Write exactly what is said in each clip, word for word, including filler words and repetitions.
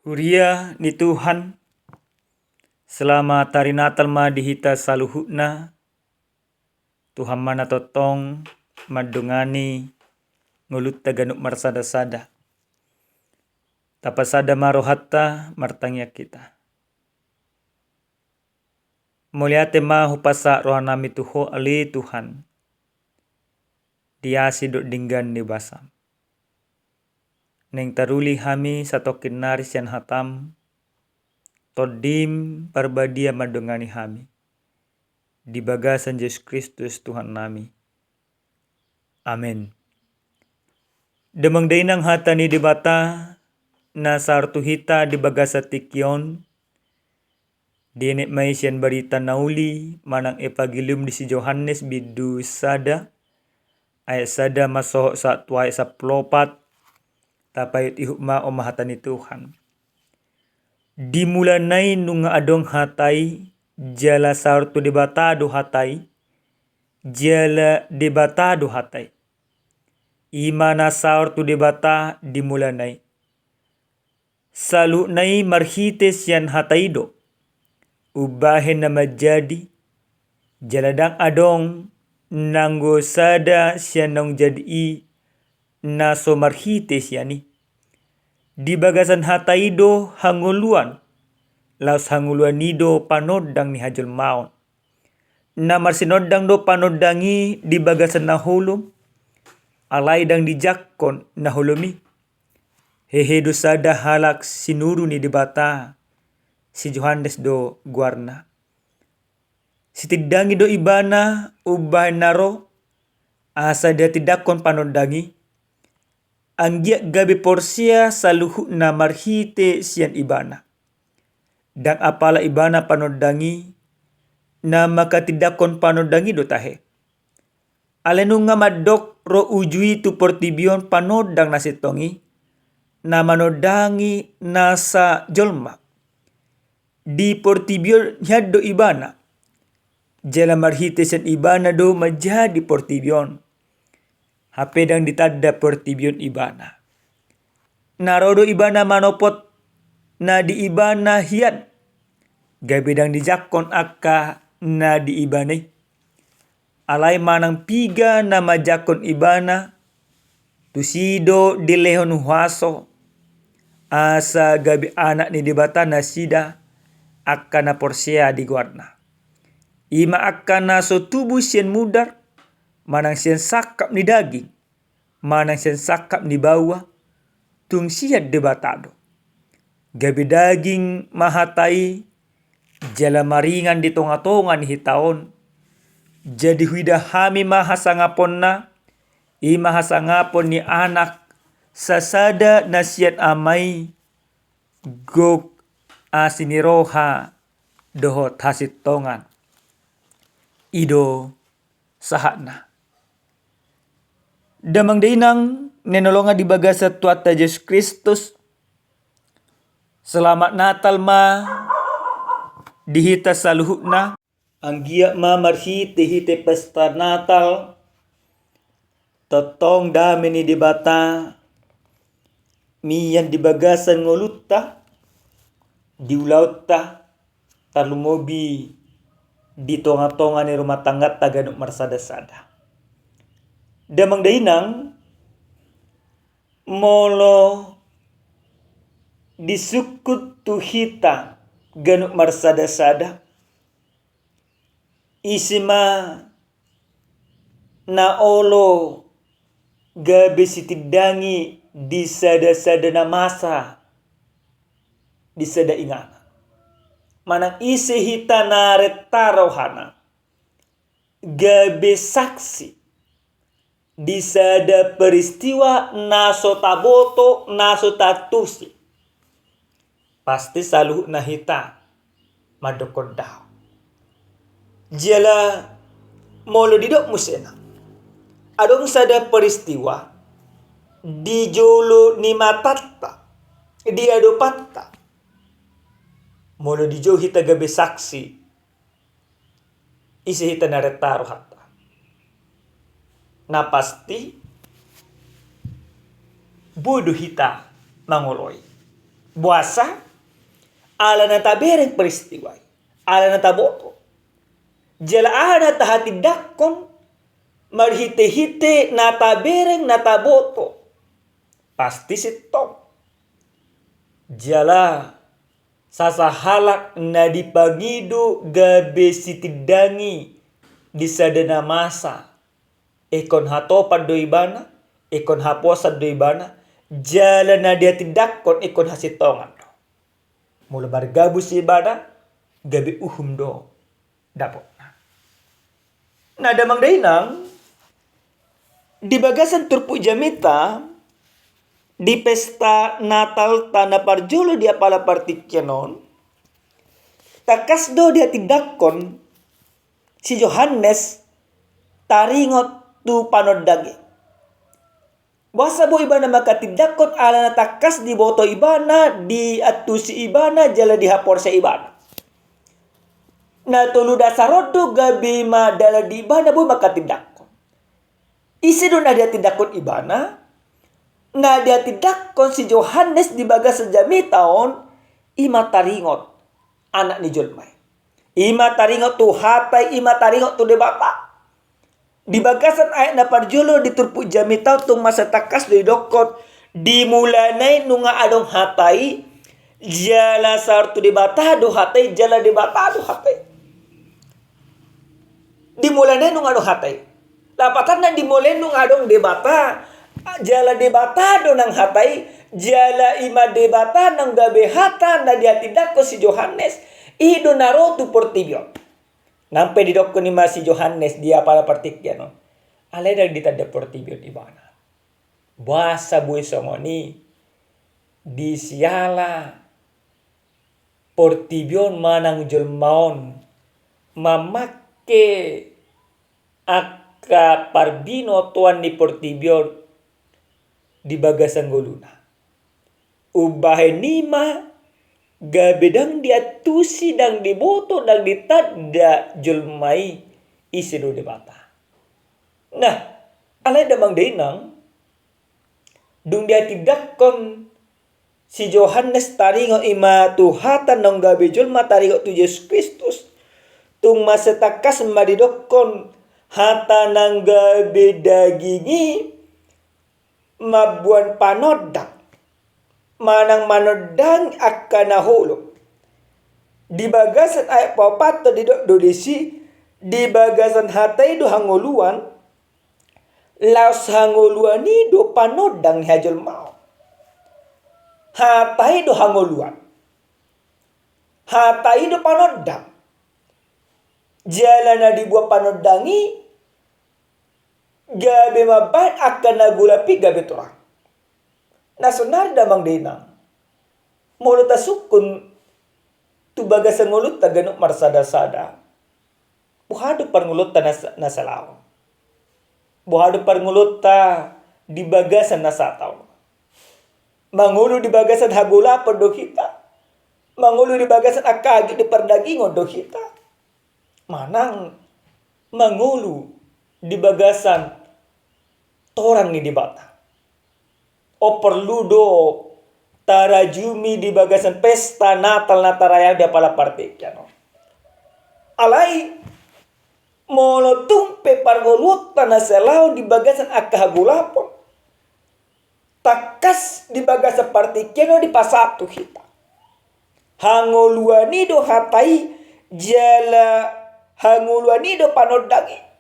Huria ni Tuhan, selamat hari Natal ma di hita saluhutna. Tuhan ma na tongtong mandongani ngolunta ganup marsada-sada. Tapasada ma rohanta, martangiang hita. Mauliate ma hupasahat rohanami tu Ho ale Tuhan, di asi dohot denggan ni basam. Naeng taruli hami satongkin nari sian hatam, Tondim Parbadia mandongani hami, di bagasan Jesus Kristus Tuhannami. Amen. Damang dainang, hata ni Debata na sahat tu hita di bagasan tingki on, dienet ma i sian Barita na Uli manang Evangelium di si Johannes bindu sada, ayat sada masohot sahat tu ayat sampulu opat. Tapaihut-ihut ma, on ma hata ni Tuhan. Di mulana i nunga adong Hata i, jala sahat tu Debata do Hata i, jala Debata do Hata i. I ma na sahat tu Debata di mulana i. Saluhutna i marhite sian Hata i do umbahen na manjadi, jala ndang adong nanggo sada sian naung jadi i na so marhite sian i. Di bagasan Hata i do hangoluan, laos hangoluan i do panondang ni hajolmaon. Na marsinondang do panondang i di bagasan na holom, alai ndang dijangkon na holom i. Hehe do sada halak sinuru ni Debata, si Johannes do goarna. Sitindangi do ibana umbahen na ro, asa dihatindangkon panondang i. Anggiat gabe porsea saluhutna marhite sian ibana. Ndang apala ibana panondang i, na manghatindangkon panondang i do tahe. Alai nunga mandok ro uju i tu portibi on panondang na sintong i, na manondangi nasa jolma. Di portibi on hian do ibana, jala marhite sian ibana do manjadi portibi on. Hape ndang ditanda portibi on ibana. Na ro do ibana manopot na di ibana hian, gabe ndang dijangkon angka na di ibana i. Alai manang piga na manjangkon ibana, tusi do dilehon huaso, asa gabe anak ni Debata nasida, angka na porsea di goarna. I ma angka na so tubu sian mudar, manang sian sangkap ni daging, manang sian sangkap ni baoa, tung sian Debata do. Gabe daging ma Hata i, jala maringan di tonga-tonga ni hita on. Jadi huida hami ma hasangaponna, i ma hasangapon ni Anak sasada na sian Ama i, gok asi ni roha dohot hasintongan. I do sahatna. Damang dainang na hinaholongan di bagasan Tuhanta Jesus Kristus, selamat Natal ma di hita saluhutna. Anggiat ma marhite-hite pesta Natal, tongtong dame ni Debata mian di bagasan ngolunta, di ulaonta, tarlumobi di tonga-tonga ni rumah tangganta ganup marsada-sada. Damang dainang, molo disungkun tu hita ganup marsada-sada, ise ma na olo gabe sitindangi di sada-sada na masa di sada inganan? Manang ise hita na renta rohana gabe saksi di sada peristiwa na so taboto, na so taantusi? Pasti saluhutna hita mandokkon daong. Jala molo didok muse nang, adong sada peristiwa di jolo ni matanta, di adopanta, molo dijou hita gabe saksi, ise hita na renta rohanta, na pasti boi do hita mangoloi. Boasa? Ala na tabereng peristiwa i, ala na taboto. Jala aha na tahatindangkon marhitehite na tabereng na taboto? Pasti sintong. Jala sasahalak na dipangido gabe sitindangi di sada na masa, ingkon hatopan do ibana, ingkon haposan do ibana, jala na dihatindangkon ingkon hasintongan do. Molo margabus ibana, gabe uhum do dapotna. Nah, damang dainang, di bagasan turpuk jamita, di pesta Natalta na parjolo di apala partingkian on, tangkas do dihatindangkon si Johannes taringot tu panondang i. Boasa boi ibana manghatindangkon? Ala na tangkas diboto ibana, diantusi ibana, jala dihaporseai ibana. Na tolu dasar on do gabe madalan di ibana boi manghatindangkon. Ise do na dihatindangkon ibana? Na dihatindangkon si Johannes di bagasan jamita on, i ma taringot Anak ni jolma i. I ma taringot tu hata i, i ma taringot tu Debata. Di bagasan ayat na parjolo di turpuk jamita on tung mansai tangkas do didokkon, di mulana i nunga adong hata i, jala saur tu Debata do hata i, jala Debata do hata i. Di mulana i nunga adong hata i. Lapatanna di mulana i nunga adong Debata, jala Debata do nang hata i, jala i ma Debata nang gabe hata na dihatindangkon si Johannes, i do na ro tu portibi on. Nang pe didokkon i ma si Johannes di apala partingkian on, alai ndang ditanda portibi on ibana. Boasa boi songon i? Di siala portibi on manang jolma on mamangke angka parbinotoan ni portibi on di bagasan ngoluna. Umbahen i ma gabe ndang diantusi, ndang diboto, ndang ditanda jolma i ise do Debata. Nah, alai damang dainang, dung dihatindangkon si Johannes taringot i ma tu hata naung gabe jolma, taringot tu Jesus Kristus, tung mansai tangkas ma didokkon hata naung gabe daging i mamboan panondang manang manondangi angka na holom. Di bagasan ayat paopathon didok do disi, di bagasan hata i do hangoluan, laos hangoluan i do panondang ni hajolmaon. Hata i do hangoluan. Hata i do panondang. Jala na diboan panondang i gabe mambahen angka na golap i gabe torang. Na sonari damang dainang, molo tasungkun tu bagasan ngolunta ganup marsada-sada, boha do parngoluonta na sa-, na salaon? Boha do parngoluonta di bagasan na sahat on? Mangolu di bagasan hagolapon do hita? Mangolu di bagasan angka hagio ni pardagingon do hita? Manang mangolu di bagasan torang ni Debata? O, porlu do tarajumi di bagasan pesta Natal na tarayam di apala partingkian on. Alai molo tung pe parngoluonta na salaon di bagasan angka hagolapon, tangkas di bagasan partingkian on dipasahat tu hita. Hangoluan i do hata i, jala hangoluan i do panondang i.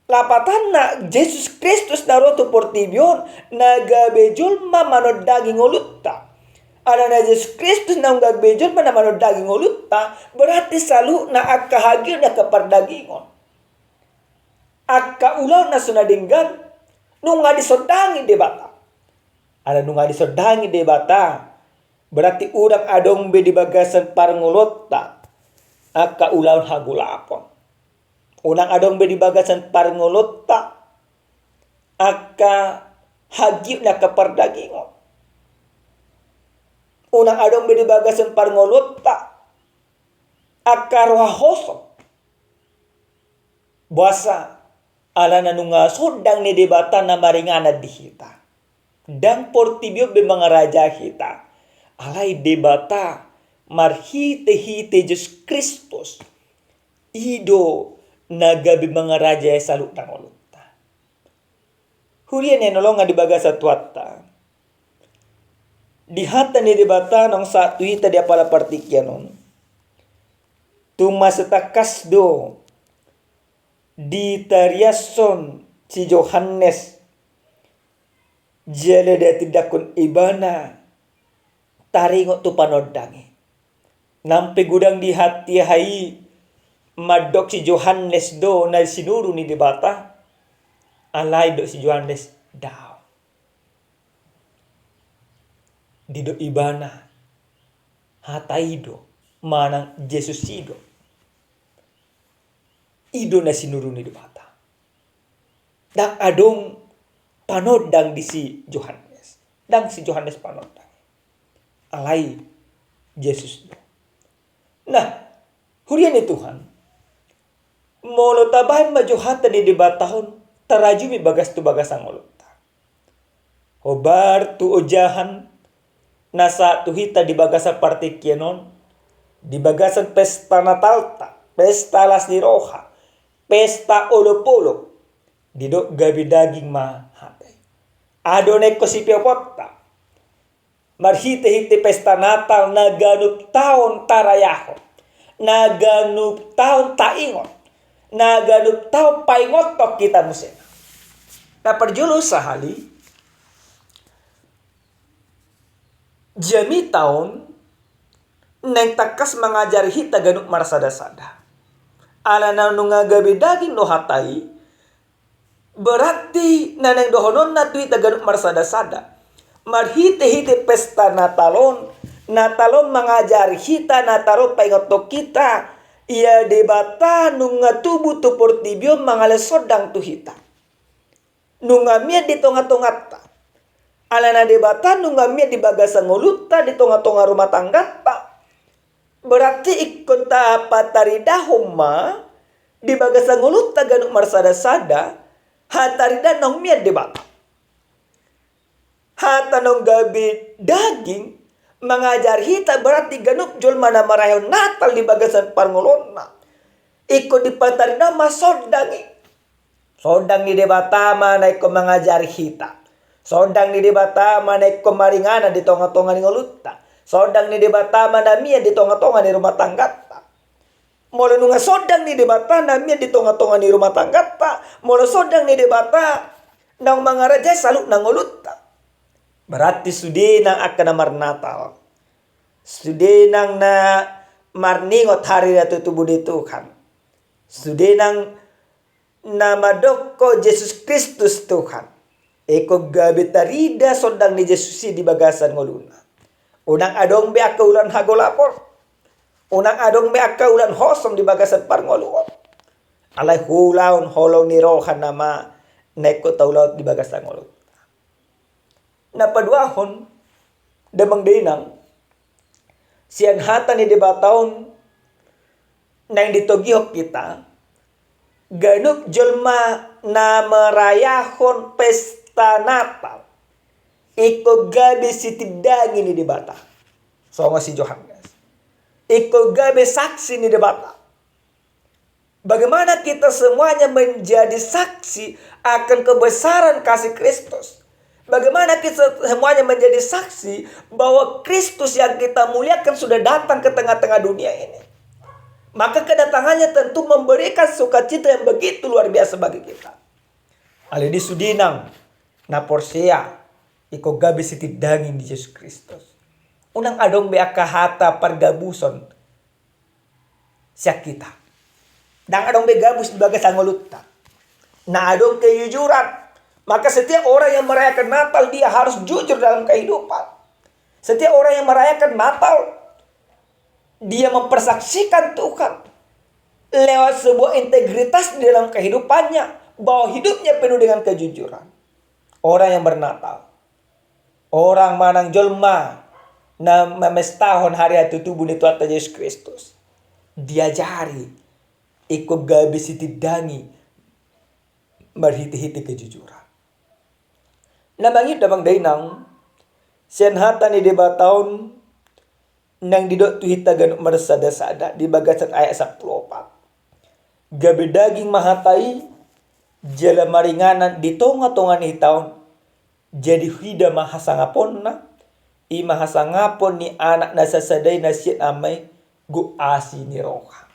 Lapatanna, Jesus Kristus na ro tu portibi on, na gabe jolma manondangi ngolunta. Alana Jesus Kristus naung gabe jolma na manondangi ngolunta, berarti saluhutna angka hagio ni angka pardagingon, angka ulaon na so na denggan, nunga disondangi Debata. Ala nunga disondangi Debata, berarti unang adong be di bagasan parngoluonta angka ulaon hagolapon. Unang adong be di bagasan parngoluonta angka hagio ni angka pardagingon. Unang adong be di bagasan parngoluonta angka roha hosom. Boasa? Alana nunga sondang ni Debata na maringanan di hita. Ndang portibi on be mangarajai hita. Alai Debata marhite-hite Jesus Kristus, i do na gabe mangaraja saluhutna ngolunta. Huria na hinaholongan di bagasan Tuhanta, di hata ni Debata naung sahat tu hita di apala partingkian on, tung mansai tangkas do ditariashon si Johannes, jala ditindangkon ibana taringot tu panondang i. Nang pe godang di hatiha i mandok si Johannes do na sinuru ni Debata, alai didok si Johannes daong. Didok ibana hata i do, manang Jesus i do. I do na sinuru ni Debata. Ndang adong panondang di si Johannes. Ndang si Johannes panondang. Alai Jesus do. Nah, huria ni Tuhan, molo tabahen ma jo hata ni Debata on tarajumi bagas tu bagasan ngolunta. Hombar tu ojahan na sahat tu hita di bagasan partingkian on, di bagasan pesta Natalta, pesta las ni roha, pesta olop-olop, didok gabe daging ma hata i. Adong na ingkon sipeoponta, marhite-hite pesta Natal na ganup taon tarayahon, na ganup taon taingot, na ganup taon paingothon hita muse. Na parjolo sahali, jamita on naeng tangkas mangajari hita ganup marsada-sada. Alana nunga gabe daging do hata i, berarti na naeng dohononna tu hita ganup marsada-sada. Marhite-hite pesta Natal on, Natal on mangajari hita, Natal on paingothon hita, ia Debata nunga tubu tu portibi on mangalehon sondang tu hita. Nunga mian di tonga-tonganta. Alana Debata nunga mian di bagasan ngolunta, di tonga-tonga rumah tangganta. Berarti ingkon tapataridahon ma di bagasan ngolunta ganup marsada-sada, hataridaan naung mian Debata. Hata naung gabe daging mangajari hita, berarti ganup jolma na marayahon Natal di bagasan parngoluonna, ingkon dipataridahon ma sondang i. Sondang ni Debata ma na ingkon mangajari hita. Sondang ni Debata ma na ingkon maringanan di tonga-tonga ni ngolunta. Sondang ni Debata ma na mian di tonga-tonga ni rumah tangganta. Molo nunga sondang ni Debata na mian di tonga-tonga ni rumah tangganta, molo sondang ni Debata naung mangarajai saluhutna ngolunta, berarti sude nang angka na marnatal, sude nang na marningot hari raya tubu ni Tuhan, sude nang na mandokkon Jesus Kristus Tuhan, ingkon gabe tarida sondang ni Jesus i di bagasan ngoluna. Unang adong be angka ulaon hagolapon, unang adong be angka ulaon hosom di bagasan parngoluon. Alai ulaon holong ni roha nama na ingkon taulahon di bagasan ngolu. Na paduahon, damang dainang, sian hata ni Debata on naeng ditogihon hita, ganup jolma na marayahon pesta Natal ingkon gabe sitindangi ni Debata. Songon si Johannes, ingkon gabe saksi ni Debata. Bagaimana kita semuanya menjadi saksi akan kebesaran kasih Kristus? Bagaimana kita semuanya menjadi saksi bahwa Kristus yang kita muliakan sudah datang ke tengah-tengah dunia ini? Maka kedatangannya tentu memberikan sukacita yang begitu luar biasa bagi kita. Alai di sude nang na porsea, ingkon gabe sitindangi ni Jesus Kristus. Unang adong be angka hata pargabuson sian hita. Ndang adong be gabus di bagasan ngolunta. Na adong kejujuran. Maka setiap orang yang merayakan Natal, dia harus jujur dalam kehidupan. Setiap orang yang merayakan Natal, dia mempersaksikan Tuhan lewat sebuah integritas di dalam kehidupannya, bahwa hidupnya penuh dengan kejujuran. Orang yang bernatal, orang manang jolma na mamestahon hari raya tubu ni Tuhanta Jesus Kristus, diajari ingkon gabe sitindangi marhitehite kejujuran. Na mangihut damang dainang, sian hata ni Debata on naeng didok tu hita ganup marsada-sada di bagasan ayat sampulu opat. Gabe daging ma hata i, jala maringanan di tonga-tonga ni hita on, jadi huida ma hasangaponna, i ma hasangapon ni Anak na sasada i na sian Ama i, gok asi ni roha.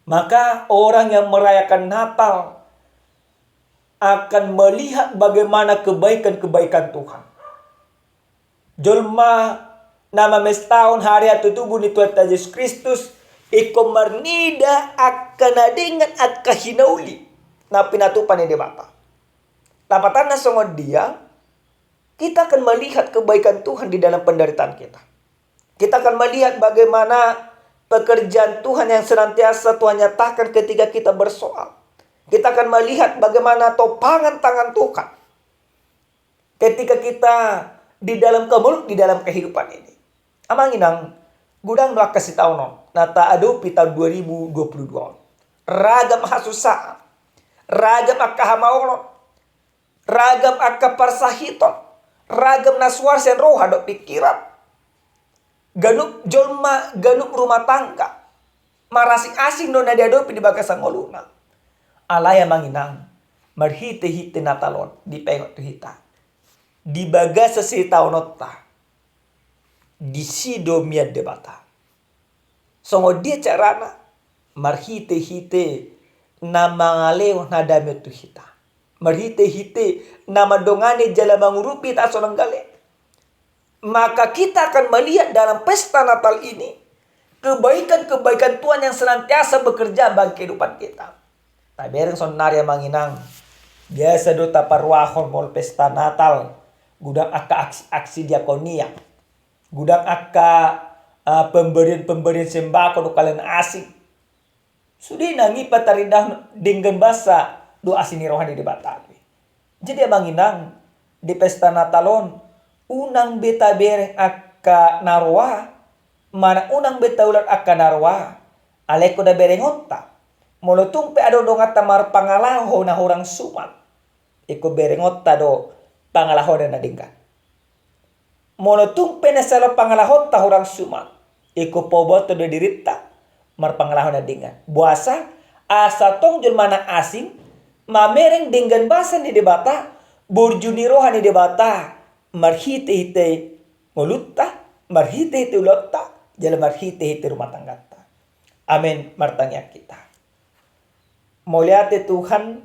Maka orang yang merayakan Natal akan melihat bagaimana kebaikan-kebaikan Tuhan. Jolma na mamestahon hari hatutubu ni Tuhanta Jesus Kristus, ingkon marnida angka na denggan, angka hinauli na pinatupa ni Debata. Lapatanna songon dia, kita akan melihat kebaikan Tuhan di dalam penderitaan kita. Kita akan melihat bagaimana pekerjaan Tuhan yang senantiasa Tuhan nyatakan ketika kita bersoal. Kita akan melihat bagaimana topangan tangan Tuhan ketika kita di dalam kemul-, di dalam kehidupan ini. Amang inang, godang do angka sitaonon na taadopi taon dua ribu dua puluh dua on. Ragam hasusaan, ragam angka hamaolon, ragam angka parsahiton, ragam na suar sian roha dohot pingkiran. Ganup jolma, ganup rumah tangga, marasing-asing do na diadopi di bagasan ngoluna. Alai amang inang, marhite-hite Natal on dipaingot tu hita, di bagasan sitaononta, disi do mian Debata. Songon dia carana? Marhite-hite na mangalehon hadame tu hita, marhite-hite na mandongani jala mangurupi hita sonang gale. Maka kita akan melihat dalam pesta Natal ini kebaikan-kebaikan Tuhan yang senantiasa bekerja bagi kehidupan kita. Tabereng saonnari amang inang, biasa do taparuahon molo pesta Natal, godang angka aksi-aksi diakonia, godang angka, eh, pemberian-pemberian sembako dohot kaleng asing. Sude nang i pataridahon denggan basa dohot asi ni roha ni Debata be. Jadi amang inang, di pesta Natal on, unang be tabereng angka na roa, manang unang be taulat angka na roa. Alai ingkon na berengonta, molo tung pe adong donganta marpangalaho na hurang suman, ingkon berengonta do pangalahona na denggan. Molo tung pe na sala pangalahonta hurang suman, ingkon paboaonta do dirinta marpangalaho na denggan. Boasa? Asa tong jolma na asing mamereng denggan basa ni Debata, burju ni roha ni Debata, marhite-hite ngolunta, marhite-hite ulaonta, jala marhite-hite rumah tangganta. Amen. Martangiang hita. Mauliate Tuhan,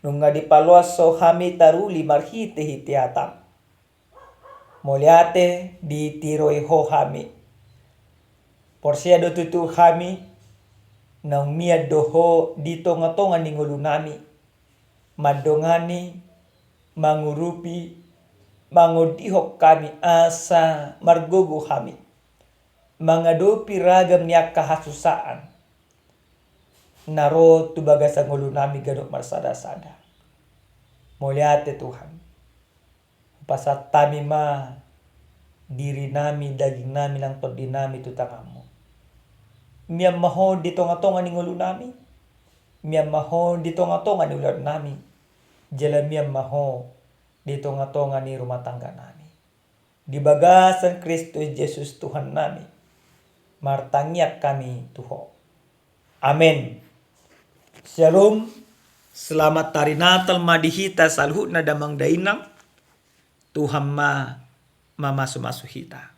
nunga dipaloas Ho hami taruli marhite-hite hataM. Mauliate ditiroi Ho hami. Porsea do tutu hami, naung mian do Ho di tonga-tonga ni ngolunami, mandongani, mangurupi, mangondihon hami asa margogo hami mangadopi ragam ni angka hasusaan na ro tu bagasan ngolunami ganup marsada-sada. Mauliate Tuhan. Hupasahat hami ma dirinami, dagingnami nang tondinami tu tanganMu. Mian ma Ho di tonga-tonga ni ngolunami, mian ma Ho di tonga-tonga ni ulaonnami, jala mian ma Ho di tonga-tonga ni rumah tangganami. Di bagasan Kristus Jesus Tuhannami, martangiang hami tu Ho. Amen. Syalom. Selamat hari Natal ma di hita saluhutna damang dainang. Tuhan ma mamasu-masu hita.